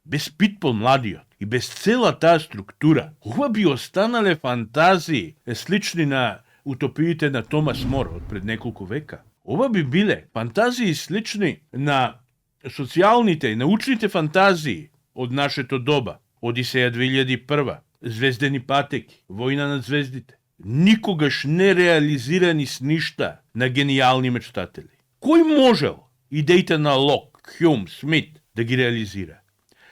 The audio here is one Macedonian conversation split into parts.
без Питпол младиот и без цела таа структура, ова би останале фантазии слични на утопиите на Томас Мор од пред неколку века. Ова би биле фантазии слични на социјалните и научните фантазии од нашето доба. Одисеја 2001, Звездени патеки, Војна на звездите. Никогаш не реализирани сништа на гениални мечтатели. Кој можел идеите на Лок, Хјум, Смит да ги реализира?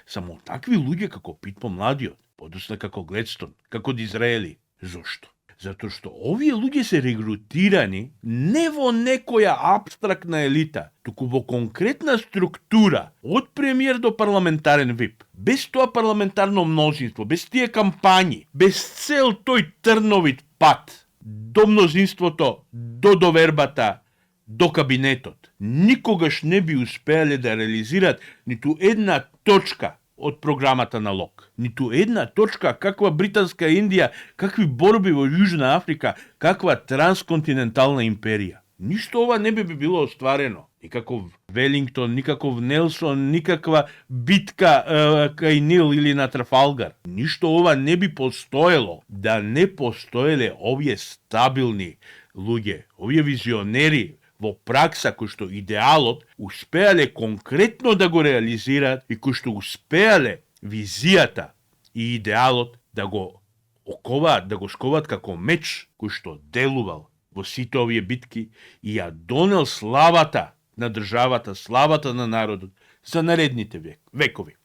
Само такви луѓе како Питпол младиот, подосна како Гледстон, како Дизраели. Зошто? Затоа што овие луѓе се регрутирани не во некоја апстрактна елита, туку во конкретна структура, од премиер до парламентарен вип. Без тоа парламентарно мнозинство, без тие кампањи, без цел тој трновит пат до мнозинството, до довербата, до кабинетот, никогаш не би успеале да реализираат ниту една точка од програмата на Лок. Ниту една точка каква Британска Индија, какви борби во Јужна Африка, каква трансконтинентална империја. Ништо ова не би било остварено. Никаков Велингтон, никаков Нелсон, никаква битка кај Нил или на Трафалгар. Ништо ова не би постоело да не постоеле овие стабилни луѓе, овие визионери во пракса кои што идеалот успеале конкретно да го реализираат и кои што успеале визијата и идеалот да го оковаат, да го сковаат како меч кој што делувал во сите овие битки и ја донел славата на државата, славата на народот за наредните векови.